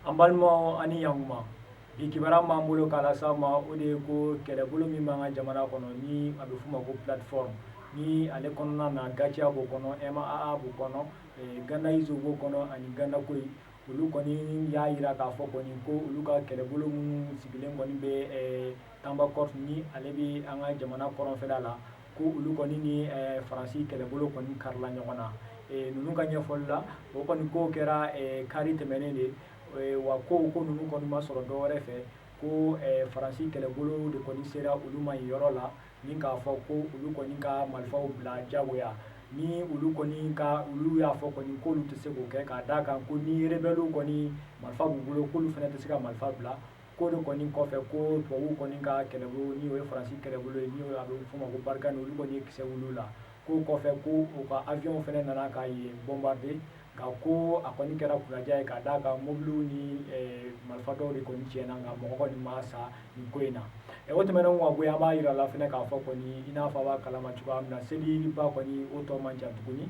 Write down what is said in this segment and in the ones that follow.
An balimaw, ani yankuma. Bi kibaruya b'an bolo k'a lase aw ma, o de ye ko kɛlɛbolo min b'an ka jamana kɔnɔ, ni a bɛ f'o ma ko plateforme, ni ale kɔnɔna na GATIA b'o kɔnɔ, MAA b'o kɔnɔ, Ganda Izo b'o kɔnɔ ani Ganda Koyi, olu kɔni y'a jira k'a fɔ kɔni ko olu ka kɛlɛbolo minnu sigilen kɔni bɛ Tambakɔrɔ, ni ale bɛ an ka jamana kɔrɔnfɛla la, ko olu kɔni ni Faransi kɛlɛbolo kɔni karila ɲɔgɔn na. Ninnu ka ɲɛfɔli la, o kɔni ko kɛra kari tɛmɛnen de wa, ko ninnu kɔni ma sɔrɔ dɔwɛrɛ fɛ, ko Faransi kɛlɛbolo de kɔni sera olu ma yen yɔrɔ la, ni k'a fɔ ko olu kɔni ka marifaw bila jagoya. Ni olu kɔni ka olu y'a fɔ kɔni k'olu tɛ se k'o kɛ, k'a d'a kan ko ni rebelles kɔni marifa b'u bolo, k'olu fana tɛ se ka marifa bila. Ko de kɔni kɔfɛ, ko tubabuw kɔni ka kɛlɛbolo, ni o ye Faransi kɛlɛbolo ye, ni a bɛ f'o ma ko Barkhane, olu kɔni ye kisɛ wuli la. Ko kɔfɛ, ko u ka avion fana nana ka yen bombarder, nka ko a kɔni kɛra kunnaja ye, k'a d'a kan mobiliw ni marifa dɔw de kɔni tiɲɛna, nka mɔgɔ kɔni ma sa nin ko in na. O tɛmɛnen ka bɔ yen, an b'a yira la fana k'a fɔ kɔni, i n'a fɔ a b'a kalama cogoya min na, seliba kɔni o tɔ man jan tuguni.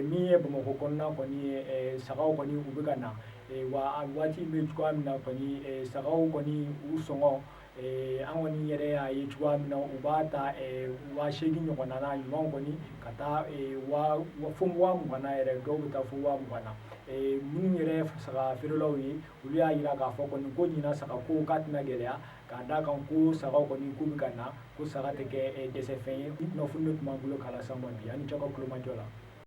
Min ye Bamakɔ kɔnɔna kɔni ye, sagaw kɔni u bɛ ka na wa. Waati bɛ cogoya min na kɔni, sagaw kɔni u sɔngɔ, an kɔni yɛrɛ y'a ye cogoya min na, u b'a ta 8000 ɲɔgɔnna na ɲuman kɔni, ka taa fo 20,000 na yɛrɛ, dɔw bɛ taa fo 20,000 na. Minnu yɛrɛ saga feerelaw ye, olu y'a jira k'a fɔ kɔni ko ɲinan saga ko k'a tɛna gɛlɛya, k'a d'a kan ko sagaw kɔni k'u bɛ ka na, ko saga tɛ kɛ dɛsɛfɛn ye. Ni kunnafoni de tun b'an bolo k'a lase aw ma bi. Ani cɛw ka kulomajɔ la.